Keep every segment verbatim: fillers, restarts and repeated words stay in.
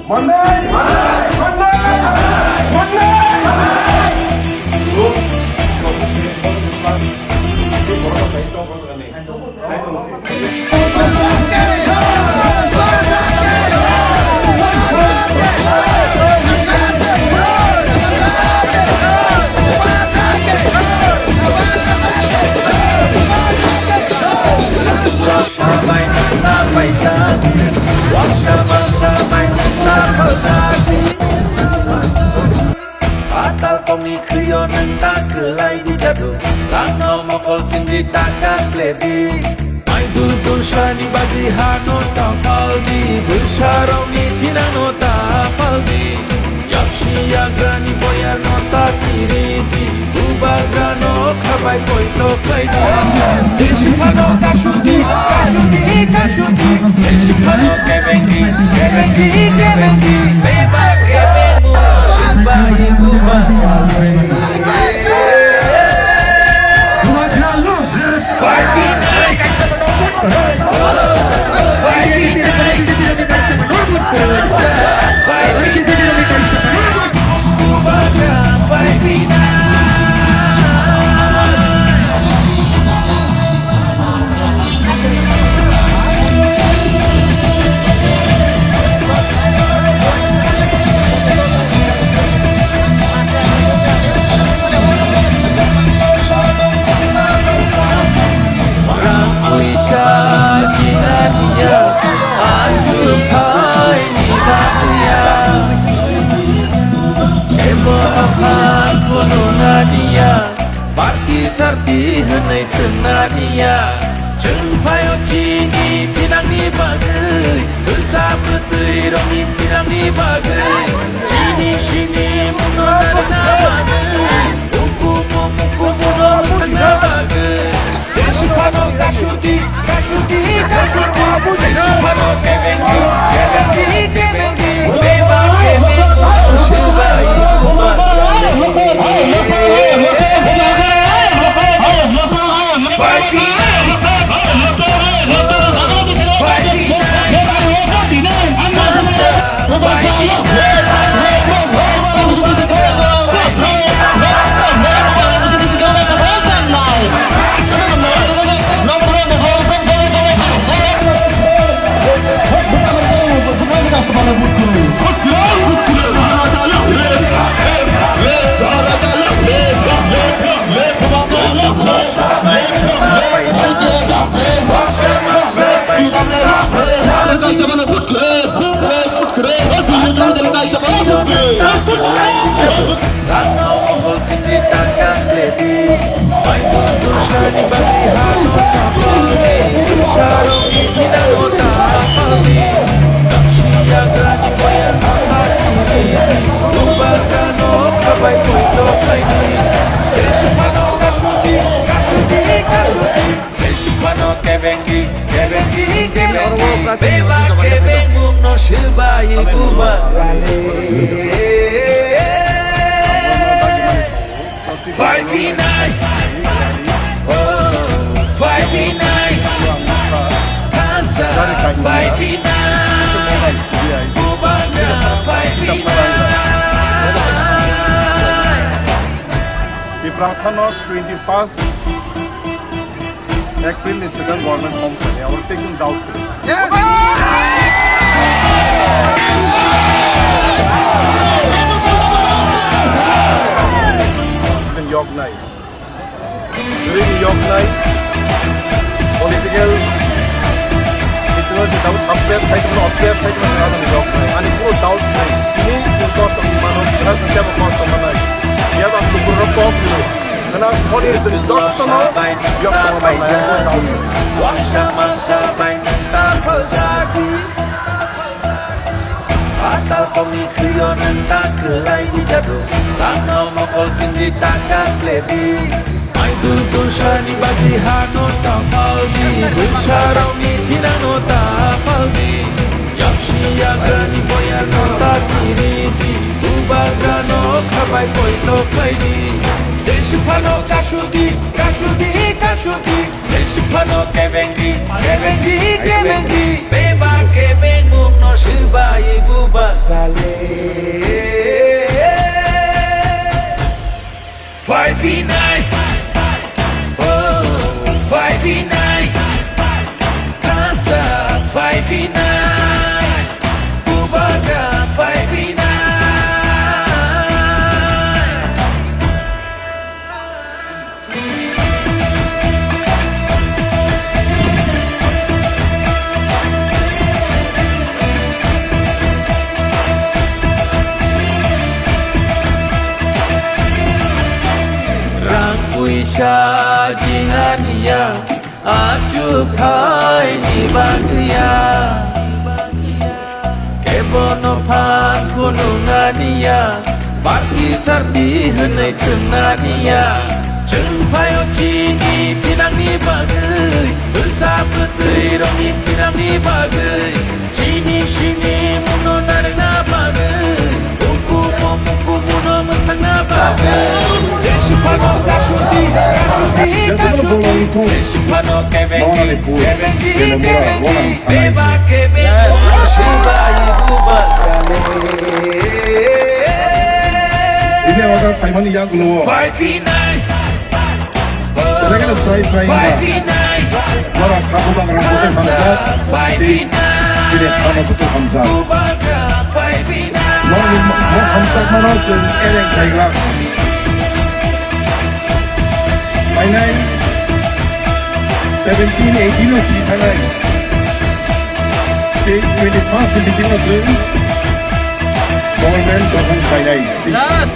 Mannai! Mannai! Mannai! Atal kongni khwio nwng ta kwlai di jadu, langno mokol singdi ta kasle di. Maidul tursani bagwi hano ta phaldi, bwsarokni thinangno ta phaldi. Yaksi yagrani boyarno ta kiridi, bubagrano khabai poito khlaidi. Jesiphano kasudi, kasudi, kasudi. Jesiphano kebengdi, kebengdi, kebengdi. Bebak kebengmu, sibai buba. Party sarti hwnwi thwngna niya. Chwng phaio chini thinangni bagwi, bwsa bwtwi rokni thinangni bagwi, chini sini mungno narwkna bagwi, ukumu mukumu no mwthangna bagwi. Jesu phano kasuti, kasuti, kasuti. Jesu phano kebengi, kebengi, kebengi. Beba kebengi, subai, subai. Beba kebeng mungno swbai buba. Bai phinai. Oh, bai phinai. Kansa bai phinai. Bubagra bai phinai. Tipra Thanok twenty-first April ni swkang government form khlainai, abo tei kunu doubt kwrwi. Yes! Yoknai. Ring yoknai. Political bisingo je tabuk suppress khai tongmani, oppress khai tongmani, ani kunu doubt nai. Tini kosto tongmano, kera singsa bo kosto manai. Yaba lukurok kok nai. Khana soni sini jottono yok tongmani, kunu doubt nai. Atal kongni khwio nwng ta kwlai di jadu, langno mokol singdi ta kasle di. Maidul tursani bagwi hano ta phaldi, bwsarokni thinangno ta phaldi. Yaksi yagrani boyarno ta kiridi, bubagrano khabai poito khlaidi. Jesu phano kasudi, kasudi, kasudi. Jesu phano kebengi, kebengi, kebengi. Beba kebeng mungno swbai bubagra. Phaiphinai, oh, phaiphinai, kansa phaiphinai, bubagra phaiphinai. Rang puisa jinganiya, achukhaini bagwiya. Kebono phan phunuknaniya, party sarti hwnwi thwngnaniya. Chwng phaio chini thinangni bagwi, bwsa bwtwi rokni thinangni bagwi. Chini sini muno narwkna bagwi, ukumo mukumo no mwthangna bagwi. Jesu phano kasuti, kasuti, kasuti. Jesu phano kebengdi, kebengdi, kebengdi. Beba kebengdi, sibai bubar kale. Ini awal paimani yagulo. Phaiphinai. Tadagana sai sai na. Mara khabu bang rang kusai hamjak. Di, di de khana kusai hamjak. Mara ni ma, ma hamjak mana se ereng sai la. Painai. Seventeen, eighteen no si thanai. Tei twenty-first ni bisingo chwng government gotong khlainai. Yes.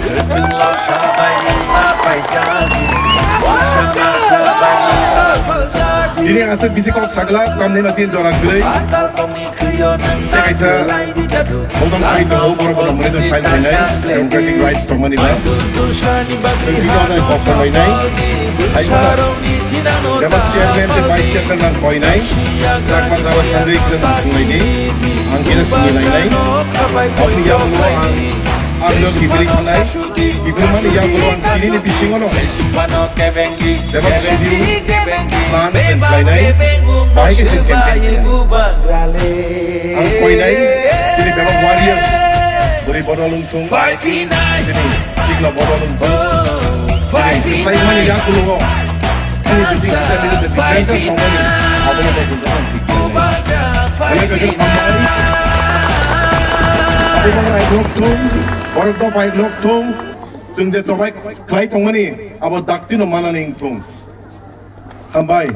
Bini aswk bisi kok sagla, kamni mati jora kwrwi. Tei kaisa bodol khai tongo, borok bo nongmani file khainai, democratic rights tongmani ba. Chwng tini odai kok tonglainai. Hai bono bebak chairman tei vice chairman rang koinai. Chakma dara thangwi khe nang swnglaidi. Ang khe swngwi lainai. Aboni yagulo ang agno kiphilwi thanai. Kiphilmani yagulo ang tinini bisingono bebak schedule plan khlainai. Bahai khe chwng campaign khlainai. Ang koinai, tini bebak warriors, bwrwi bodol wngthung, tini sikla bodol wngthung, tini swkang mani yagulo o, tini bising kisa tini tini tini tongmani, abono bo chwng tongmani thik khlainai. Belai kaitor hambai. Abo bang rai lok thung, borok dophai lok thung, chwng je chobai khlai tongmani, abo daktino manani wngthung. Hambai.